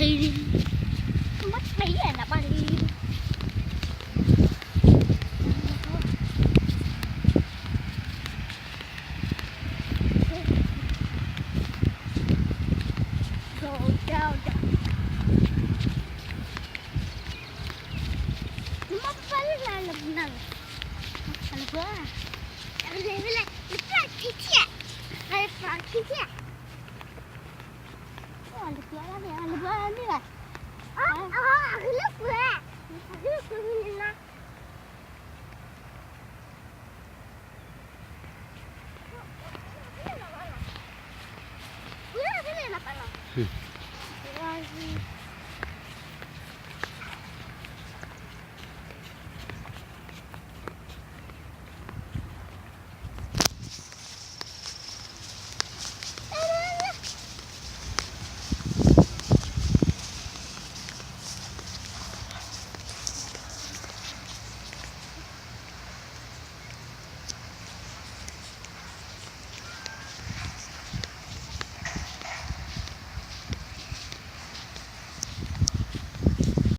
မ့ၢ်နပၢ်လံ နမ့ၢ်ပၢ်လၢလၢလၢပနၢ်လၢ လၢပှၤ လၢပှၤခံထံၣ် လၢပှၤခံထံၣ် လၢပှၤမ့ၢ်ဘၣ် အဂ့ၢ်လၢပှၤ အဂ့ၢ်လၢပှၤမ့ၢ်နၤ ပှၤ